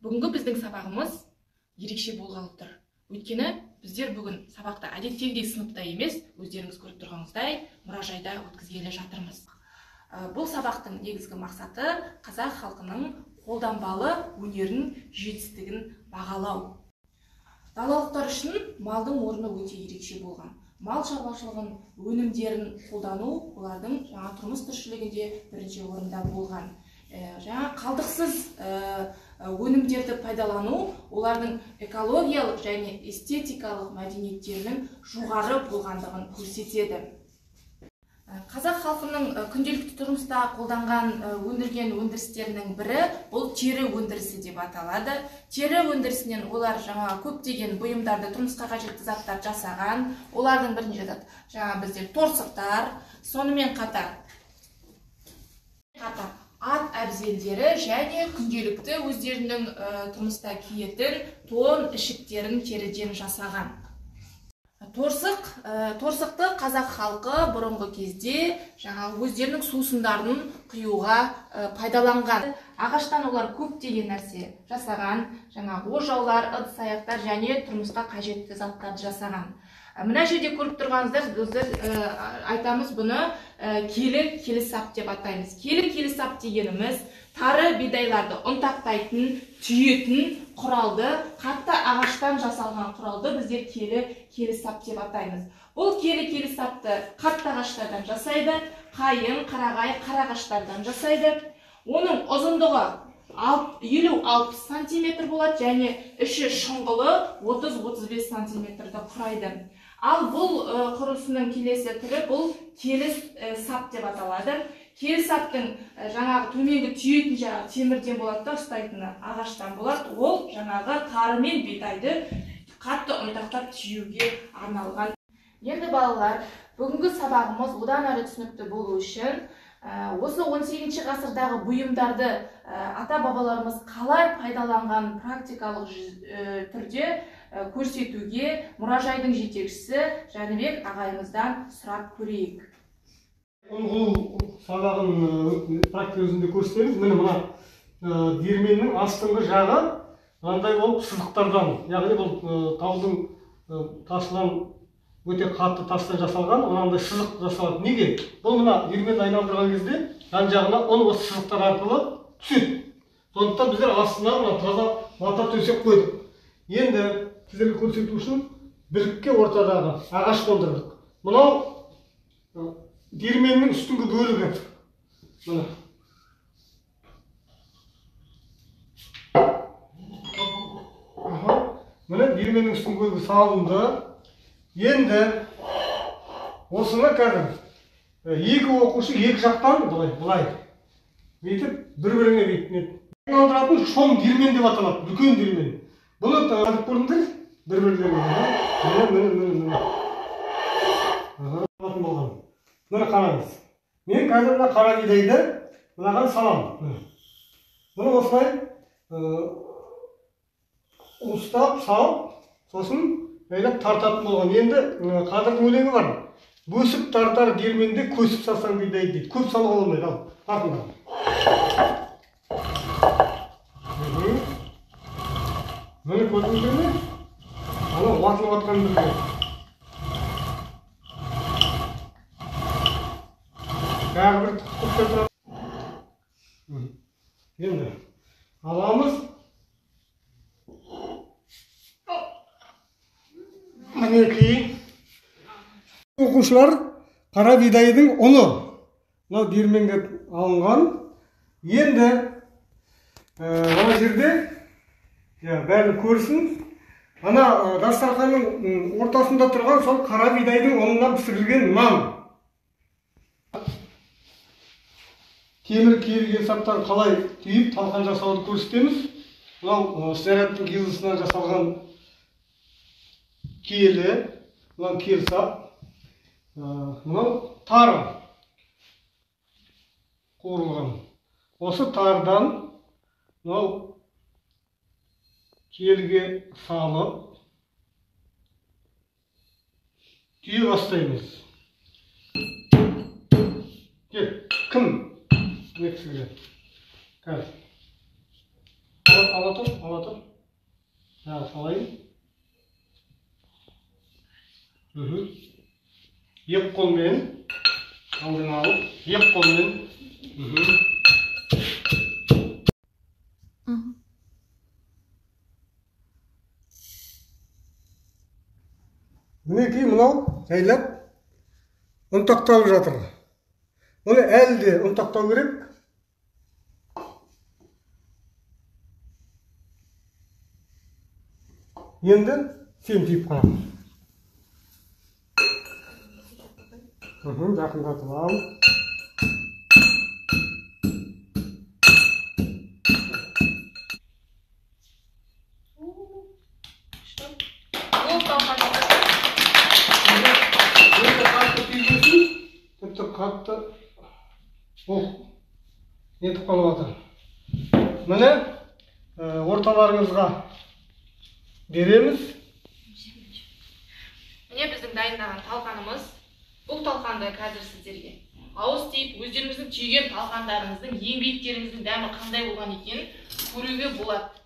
Бүгінгі біздің сабағымыз ерекше болғалы тұр. Өйткені біздер бүгін сабақты әдеттегідей сыныпта емес, өздеріңіз көріп тұрғаныңыздай мұражайда өткізгелі жатырмыз. Бұл сабақтың негізгі мақсаты қазақ халқының қолданбалы өнерін жетістігін бағалау. Далалықтар үшін малдың орны өте ерекше болған. Мал шаруашылығын өнімдерін қолдану олардың жаңа тұрмыс тіршілігінде бірінші орында болған. Жаңа қалдықсыз өнімдерді пайдалану олардың экологиялық және эстетикалық мәдениеттерінің жоғары болғандығын көрсетеді. Қазақ халқының күнделікті тұрмыста қолданған өндірген өндірістерінің бірі бұл тері өндірісі деп аталады. Тері өндірісінен олар жаңа көптеген бұйымдарды, тұрмысқа қажетті заттар жасаған. Олардың бірінші зат жаңа бізде торсықтар, сонымен қатар ат әбзелдері және күнделікті өздерінің тұрмыста киетін тон ішіктерін теріден жасаған. Торсықты қазақ халқы бұрынғы кезде жаңа өздерінің сусындарын құюға пайдаланған. Ағаштан олар көптеген нәрсе жасаған, жаңа ожаулар, ыдыс аяқтар және тұрмысқа қажетті заттарды жасаған. Мына жерде көріп тұрғаныңыздар, біздер айтамыз бұны келі сап деп атаймыз. Келі сап дегеніміз тары бидайларды ұнтақтайтын, түйетін құралды, қатты ағаштан жасалған құралды біздер келі сап деп атаймыз. Бұл келі сапты қатты ағаштардан жасайды, қайың, қарағай, қарағаштардан жасайды. Оның ұзындығы 50-60 сантиметр болады және іші шұңғылы 30-35 сантиметрді құрайды. Ал бұл құрылысының келесі түрі бұл келі сап деп аталады. Келі саптың жаңағы төменгі түйетін жағы темірден болады да, ұстайтыны ағаштан болады. Ол жаңағы тары мен бидайды қатты ұнтақтап түюге арналған. Енді балалар, бүгінгі сабағымыз одан әрі түсінікті болу үшін осы 18 ғасырдағы бұйымдарды ата-бабаларымыз қалай пайдаланған практикалық түрде көрсетуге мұражайдың жетекшісі Жәнібек ағайымыздан сұрап көрейік. Ұн сабағын практика өзінде көрсетеміз. Міне мына диірменнің астыңғы жағы мынандай болып сызықтардан, яғни бұл таудың тасынан, өте қатты тастан жасалған, мынандай сызық жасалады. Неге? Бұл мына диірменді айналдырған кезде жан жағына ұн осы сызықтар арқылы түседі. Сондықтан біздер астына мына таза мата төсеп қойдық. Енді сіздерге көрсету үшін білікке ортадағы ағаш қондырдық. Мынау диірменнің үстіңгі бөлігі. Міне. Міне диірменнің үстіңгі бөлігі салынды. Енді осыны қазір екі оқушы екі жақтан былай бүйтіп бір-біріне бүйтіп айналдыратын шом диірмен деп аталады, үлкен диірмен. Бұны танып көрдіңдер бір-бірлеріне. Міне, міне, міне. Болған. Міне қараңыз. Мен қазір мына қара бидайды мынаған саламын. Бұны осылай ұстап салып, сосын жайлап тартатын болған. Енді Қадырдың өлеңі бар. Бөсіп тартар диірменде көсіп салсаң бидайды дейді. Көп салуға болмайды. Ал, тартыңдар. Міне көрдіңіздер ме? Ана уатылып жатқан білген. Тағы бір тұтып тұрады. Енді аламыз. Мінекей. Оқушылар, қара бидайдың ұны мынау диірменге алынған. Енді мына жерде бәрін көрсін. Ана дастарханның ортасында тұрған сол қара бидайдың ұнынан пісірілген нан. Темір келген саптан қалай түйіп талқан жасауды көрсетеміз. Мынау снарядтың гильзасынан жасалған келі, мынау келі сап, мынау тары қуырылған. Осы тарыдан мынау келіге салып түйе бастаймыз. Кел, кім? Не кісіге? Қазір. Ала тұр, ала тұр. Тағы салайын. Екі қолмен алдыңа алып, екі қолмен. Мінекей мынау жайлап ұнтақталып жатыр. Мұны әлі де ұнтақтау керек. Енді сен түйіп қаламын. Жақындатып ал. Тіпті қатты нетіп қалып жатыр. Міне орталарыңызға береміз. Міне біздің дайындаған талқанымыз. Бұл талқанды қазір сіздерге ауыз тиіп, өздеріңіздің түйген талқандарыңыздың, еңбектеріңіздің дәмі қандай болған екенін көруге болады.